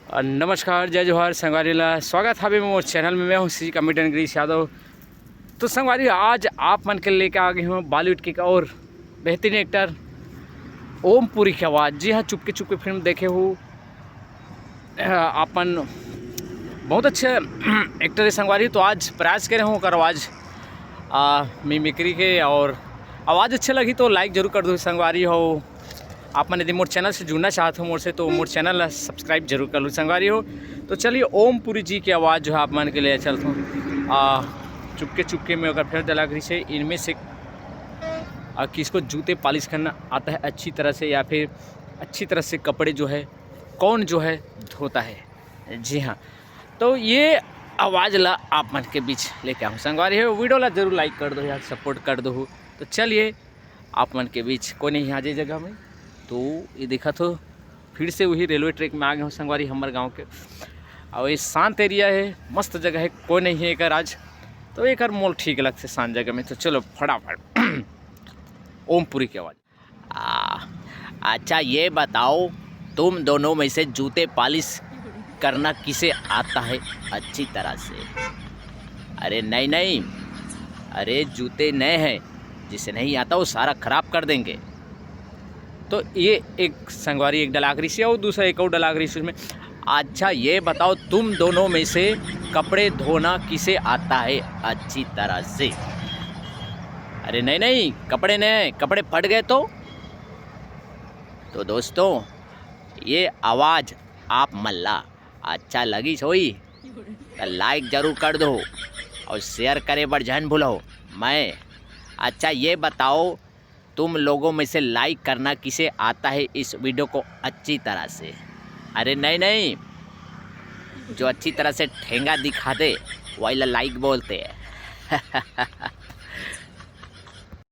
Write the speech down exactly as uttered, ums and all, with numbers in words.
और नमस्कार, जय जोहार संगवारी ला, स्वागत हावे मोर चैनल में। मैं हूँ सी कॉमेडियन गिरीश यादव। तो संगवारी, आज आप मन के लेके आ गए हूँ बॉलीवुड के एक और बेहतरीन एक्टर ओम पुरी के आवाज़। जी हाँ, चुपके चुपके फिल्म देखे हो अपन, बहुत अच्छे एक्टर है संगवारी। तो आज प्रयास करे हूँ ओकर आवाज़ मिमिक्री के, और आवाज़ अच्छे लगी तो लाइक जरूर कर दो संगवारी हो। आप मन यदि मोर चैनल से जुड़ना चाहत हो मोर से, तो मोर चैनल ला सब्सक्राइब जरूर कर लो संगवारी हो। तो चलिए, ओम पुरी जी की आवाज़ जो है आप मन के लिए चलता हूँ। चुपके चुपके में अगर फिर डायलॉग रही है, इनमें से आ, किसको जूते पॉलिश करना आता है अच्छी तरह से, या फिर अच्छी तरह से कपड़े जो है कौन जो है धोता है। जी हाँ, तो ये आवाज़ ला आप मन के बीच लेके आऊँ संगवारी हो। वीडियो ला जरूर लाइक कर दो यार, सपोर्ट कर दो। तो चलिए, आप मन के बीच कोई नहीं आज ये जगह में। तो ये देखा तो फिर से वही रेलवे ट्रैक में आ गए हूँ संगवारी, हमर गाँव के। और ये शांत एरिया है, मस्त जगह है, कोई नहीं है एकर आज। तो एकर मोल ठीक लगते शांत जगह में। तो चलो फटाफट ओमपुरी की आवाज़। आ, अच्छा ये बताओ, तुम दोनों में से जूते पॉलिश करना किसे आता है अच्छी तरह से? अरे नहीं नहीं, अरे जूते नए हैं, जिसे नहीं आता वो सारा खराब कर देंगे। तो ये एक संगवारी एक डायलॉग रही है और दूसरा एक और डायलॉग रही है उसमें। अच्छा ये बताओ, तुम दोनों में से कपड़े धोना किसे आता है अच्छी तरह से? अरे नहीं नहीं, कपड़े नहीं, कपड़े फट गए तो। तो दोस्तों, ये आवाज़ आप मन ला अच्छा लगिस होई तो लाइक जरूर कर दो और शेयर करे बर झन भूलो। मैं, अच्छा ये बताओ, तुम लोगों में से लाइक करना किसे आता है इस वीडियो को अच्छी तरह से? अरे नहीं नहीं, जो अच्छी तरह से ठेंगा दिखा दे, वही ला लाइक बोलते हैं।